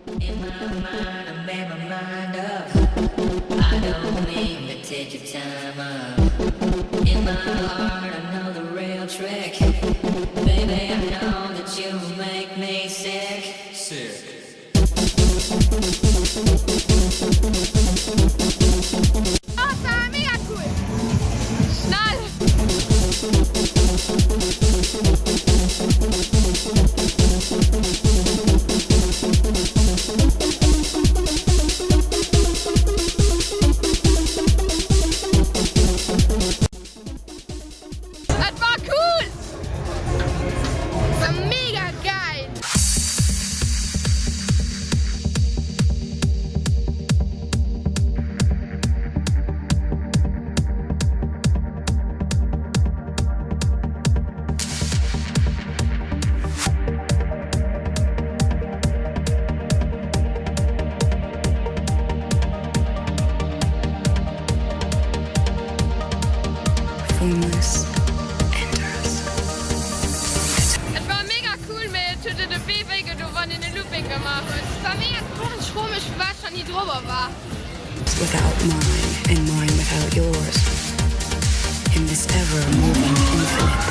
Oh, et war mega cool! Schnell! Et war cool! War mega geil! Formless enters. Et war mega cool, mee et huet e Bee wéi gedo wann een e Looping gemaach huet. Et war mega komesch, fro mech firwat ech nach ni drobber war. Without mine and mine without yours In this ever moving infinite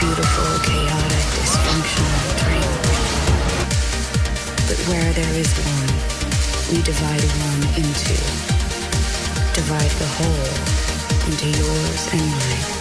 Beautiful chaotic dysfunctional dream But where there is one We divide one into Divide the whole into yours and mine.